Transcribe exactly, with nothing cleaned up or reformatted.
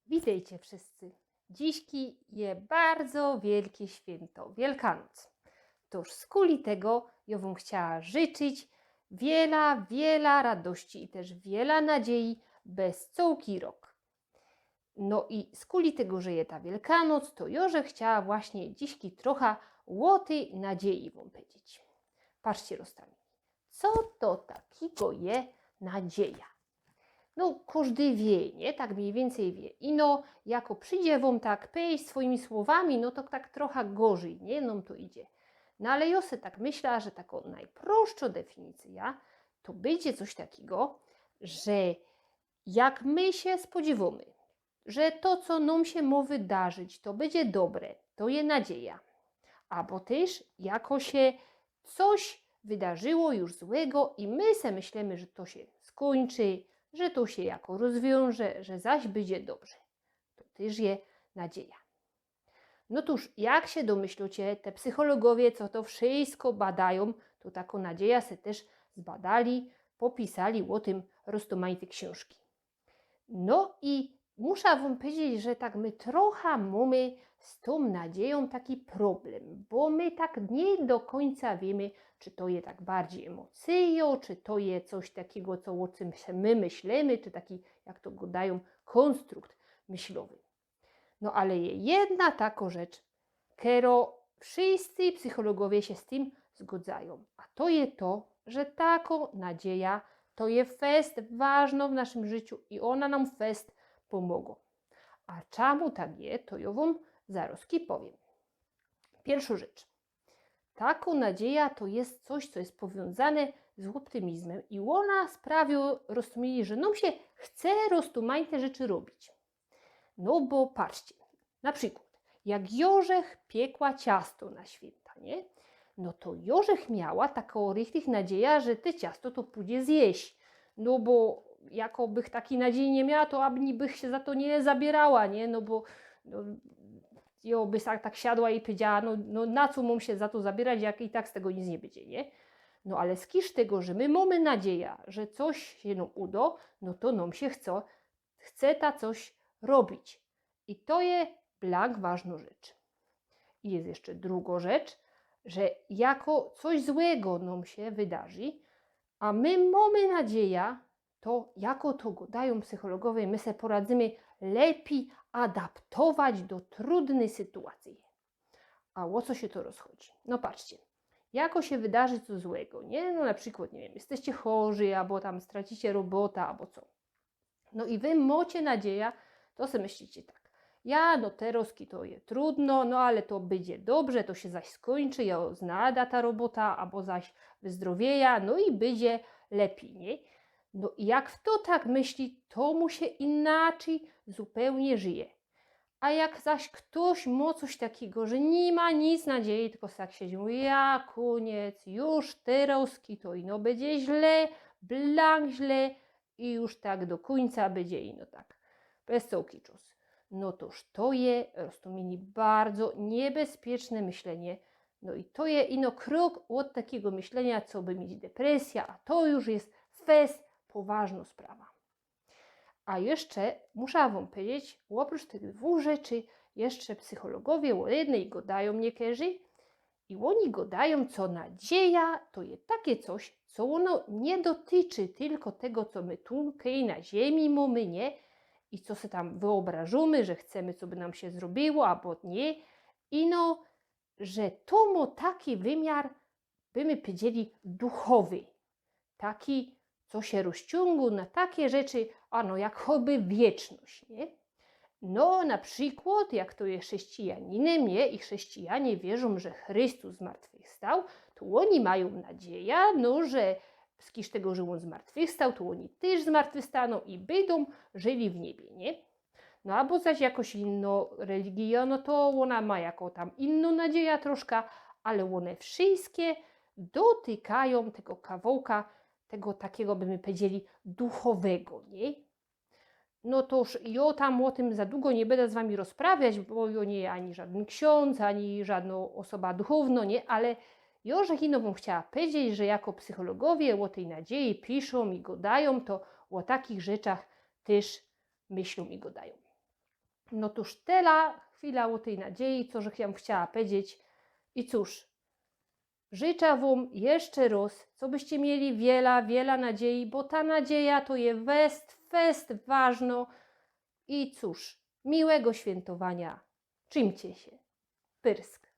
Witejcie wszyscy. Dzisiki je bardzo wielkie świynto, Wielkanoc. Toż skuli tego jŏ wōm chciała życzyć wiela, wiela radości i tyż wiela nadziei bez cołki rok. No i skuli tego, że je ta Wielkanoc, to jŏ żech chciała właśnie dzisiki trocha ô tyj nadziei wōm pedzieć. Patrzcie, roztōmili. Co to takigo je nadzieja? No, kożdy wiy, nie? Tak mniyj wiyncyj wiy. Ino, jako przidzie wōm tak pedzieć swojimi słowami, no to tak trocha gorzij, nie? Nōm to idzie. No ale jŏ se tak myśla, że takŏ nojprostszŏ definicyjŏ to bydzie coś takigo, że jak my sie spodziywōmy, że to, co nōm sie mo wydarzić, to bydzie dobre, to je nadzieja. Abo tyż jako sie coś wydarzyło już złego i my se myślymy, że to sie skōńczy, że to sie jako rozwiōnże, że zaś bydzie dobrze. To tyż je nadzieja. No tōż, jak sie domyślōcie, te psychologowie, co to wszystko badajōm, to takŏ nadzieja se tyż zbadali, popisali ô tym roztōmajte ksiōnżki. No i musza wōm pedzieć, że tak my trocha mōmy z tōm nadziejōm taki problem, bo my tak niy do kōńca wiymy, czy to je tak bardzij emocyjŏ, czy to je coś takigo, co ô czym se my myślymy, czy taki, jak to gŏdajōm, kōnstrukt myślowy. No ale je jedna takŏ rzecz, kerŏ wszyscy psychologowie sie z tym zgŏdzajōm, a to je to, że takŏ nadzieja to je fest ważnŏ w naszym życiu i ôna nōm fest pōmŏgŏ. A czymu tak je, to jŏ wōm zarŏzki powiym. Piyrszŏ rzecz. Takŏ nadzieja to je coś, co je powiōnzane z ôptymizmym i ôna sprawiŏ, roztōmili, że nōm sie chce roztōmajte rzeczy robić. No bo patrzcie, na przikłŏd, jak jŏ żech piekła ciasto na świynta, nie? No to jŏ żech miała takŏ richtig nadzieja, że te ciasto to pōdzie zjeść. No bo jakobych takij nadziei niy miała, to ani bych sie za to niy zabierała, nie? No bo, no, jŏ bych tak, tak siadła i pedziała, no, no na co mōm sie za to zabierać, jak i tak z tego nic niy bydzie, nie? No ale skiż tego, że my mōmy nadzieja, że coś sie nōm udŏ, no to nōm sie chce, chce ta coś robić. I to je blank ważnŏ rzecz. I je jeszcze drugŏ rzecz, że jako coś złego nōm sie wydarzi, a my mōmy nadzieja, to jako to gŏdajōm psychologowie, my se poradzymy lepij adaptować do trudnyj sytuacyje. A ô co sie to rozchodzi? No patrzcie, jako sie wydarzi coś złego, nie? No na przikłŏd, niy wiym, jeżeście chorzy, abo tam stracicie robota, abo co. No i wy mŏcie nadzieja, to se myślicie tak. Ja, no terŏzki to je trudno, no ale to bydzie dobrze, to sie zaś skōńczy, jŏ znajda ta robota, abo zaś wyzdrowieja, no i bydzie lepij, nie? No i jak fto tak myśli, to mu sie inaczyj zupełnie żyje. A jak zaś ftoś mŏ coś takigo, że niy ma nic nadzieji, tylko se tak siedzi, mōwi, ja, kōniec, już terŏzki to ino bydzie źle, blank źle i już tak do kōńca bydzie ino tak. Bez cołki czas. No tōż to je, roztōmili, bardzo niebezpieczne myślenie. No i to je ino krok ôd takigo myślenia, co by mieć depresyjŏ, a to już je fest poważnŏ sprawa. A jeszcze musza wōm pedzieć, ôprōcz tych dwōch rzeczy, jeszcze psychologowie ô jednyj gŏdajōm niykerzy i ôni gŏdajōm, co nadzieja to je takie coś, co ôno niy dotyczy tylko tego, co my tukej na ziemi mōmy, nie? I co se tam wyôbrażōmy, że chcemy, co by nōm sie zrobiło, abo nie. Ino, że to mŏ taki wymiar, by my powiedzieli, duchowy. Taki, co sie rozciōngŏ na takie rzeczy, a no, jak choćby wieczność, nie? No, na przikłŏd, jak fto je chrześcijaninem, nie? I chrześcijanie wierzōm, że Chrystus zmartwychwstał, to ôni majōm nadzieja, no, że skiż tego, że ôn zmartwychwstał, to ôni tyż zmartwychwstanōm i bydōm żyli w niebie, nie? No abo zaś jakoś ino religijŏ, no to ôna ma jako tam inōm nadzieja troszka, ale ône wszyjske dotykajōm tego kawołka, tego takigo, by my powiedzieli, duchowego, nie? No to już jŏ tam ô tym za dugo niy bydã z wami rozprawiać, bo jŏ niy ani żŏdyn ksiōndz, ani żŏdnŏ ôsoba duchownŏ, nie? Ale jŏ żech ino wōm chciała powiedzieć, że jako psychologowie ô tyj nadziei piszōm i gŏdajōm, to ô takich rzeczach tyż myślōm i gŏdajōm. No tōż tela chwila ô tyj nadziei, co żech jōm chciała pedzieć. I cōż, życzã wōm jeszcze rŏz, cobyście mieli wiela, wiela nadziei, bo ta nadzieja to je fest, fest ważno. I cōż, miłego świyntowania. Trzimcie sie. Pyrsk.